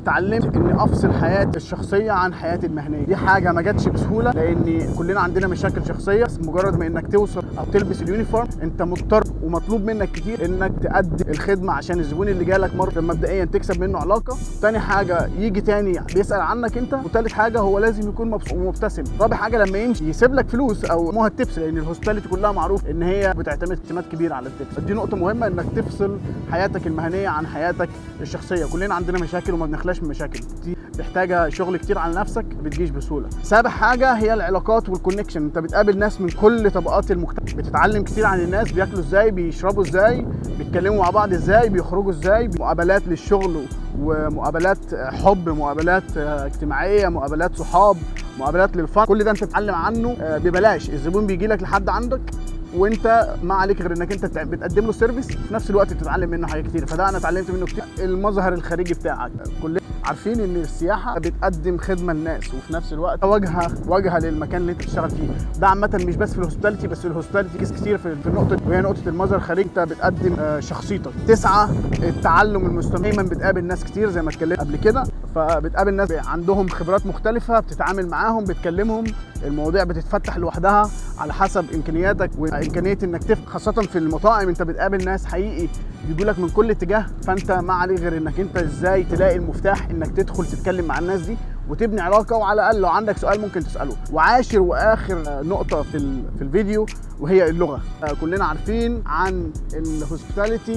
اتعلمت اني افصل حياتي الشخصية عن حياتي المهنيه. دي حاجة ما جاتش بسهوله، لان كلنا عندنا مشاكل شخصيه، بس مجرد ما انك توصل او تلبس ال uniform انت مضطر ومطلوب منك كتير انك تأدي الخدمة عشان الزبون اللي جالك مرة مبدئيا تكسب منه علاقه، تاني حاجة يجي تاني بيسال عنك انت، وتالت حاجة هو لازم يكون مبسوط ومبتسم، رابع حاجة لما يمشي يسيب لك فلوس او مو ال tips، لان ال hospitality كلها معروف ان هي بتعتمد اعتماد كبير على ال tips. دي نقطة مهمة انك تفصل حياتك المهنية عن حياتك الشخصيه. كلنا عندنا مشاكل وما بنخلاش من مشاكل، دي محتاجه شغل كتير على نفسك، بتجيش بسهوله. سابع حاجة هي العلاقات وال connection. انت بتقابل ناس من كل طبقات المجتمع، بتتعلم كتير عن الناس، بياكلوا ازاي، بيشربوا ازاي، بيتكلموا مع بعض ازاي، بيخرجوا ازاي، مقابلات للشغل ومقابلات حب، مقابلات اجتماعيه، مقابلات صحاب، مقابلات للفن، كل ده انت بتتعلم عنه ببلاش. الزبون بيجي لك لحد عندك وانت ما عليك غير انك انت بتقدم له service، في نفس الوقت بتتعلم منه حاجات كتير، فده انا اتعلمت منه كتير. المظهر الخارجي بتاعك، كلنا عارفين ان السياحة بتقدم خدمة للناس وفي نفس الوقت واجهه للمكان اللي انت بتشتغل فيه. ده عامة مش بس في ال hospitality، بس ال hospitality case كتير في النقطة دي، وهي نقطة المظهر الخارجي، انت بتقدم شخصيتك. 9 التعلم المستمر. دايما بتقابل ناس كتير زي ما اتكلمت قبل كده، فبتقابل ناس عندهم خبرات مختلفه، بتتعامل معاهم، بتكلمهم، المواضيع بتتفتح لوحدها على حسب امكانياتك وامكانية انك تفهم. خاصة في المطاعم انت بتقابل ناس حقيقي بيجوا لك من كل اتجاه، فانت ما عليك غير انك انت ازاي تلاقي المفتاح انك تدخل تتكلم مع الناس دي وتبني علاقه، وعلى الاقل لو عندك سؤال ممكن تساله. وعاشر واخر نقطة في الفيديو وهي اللغة. كلنا عارفين عن ال hospitality،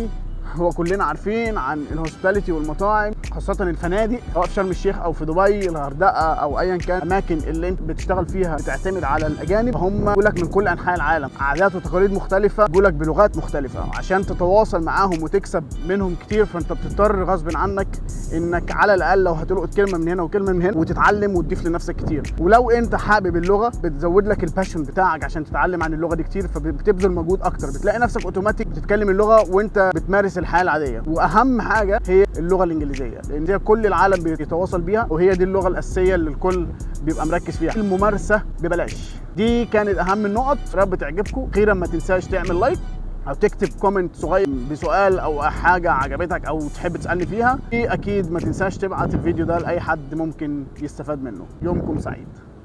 هو كلنا عارفين عن ال hospitality والمطاعم، خاصة الفنادق سواء في شرم الشيخ أو في دبي، الغردقة أو أيا كان الأماكن اللي أنت بتشتغل فيها بتعتمد على الأجانب. هم بيقولك من كل أنحاء العالم، عادات وتقاليد مختلفة، بيقولك بلغات مختلفة، عشان تتواصل معاهم وتكسب منهم كتير فأنت بتضطر غصب عنك إنك على الأقل لو هتلقط كلمة من هنا وكلمة من هنا وتتعلم وتضيف لنفسك كتير. ولو أنت حابب اللغة بتزود لك ال passion بتاعك عشان تتعلم عن اللغة دي كتير، فبتبذل مجهود أكتر، بتلاقي نفسك اوتوماتيك بتتكلم اللغة وأنت بتمارس الحياة العادية. وأهم حاجة هي اللغة الإنجليزية، لأن دي كل العالم بيتواصل بيها، وهي دي اللغة الأساسية اللي الكل بيبقى مركز فيها. الممارسة ببلاش. دي كانت أهم النقط، رب تعجبكم. أخيرا ما تنساش تعمل like او تكتب comment صغير بسؤال او حاجة عجبتك او تحب تسالني فيها. اكيد ما تنساش تبعت الفيديو ده لاي حد ممكن يستفاد منه. يومكم سعيد.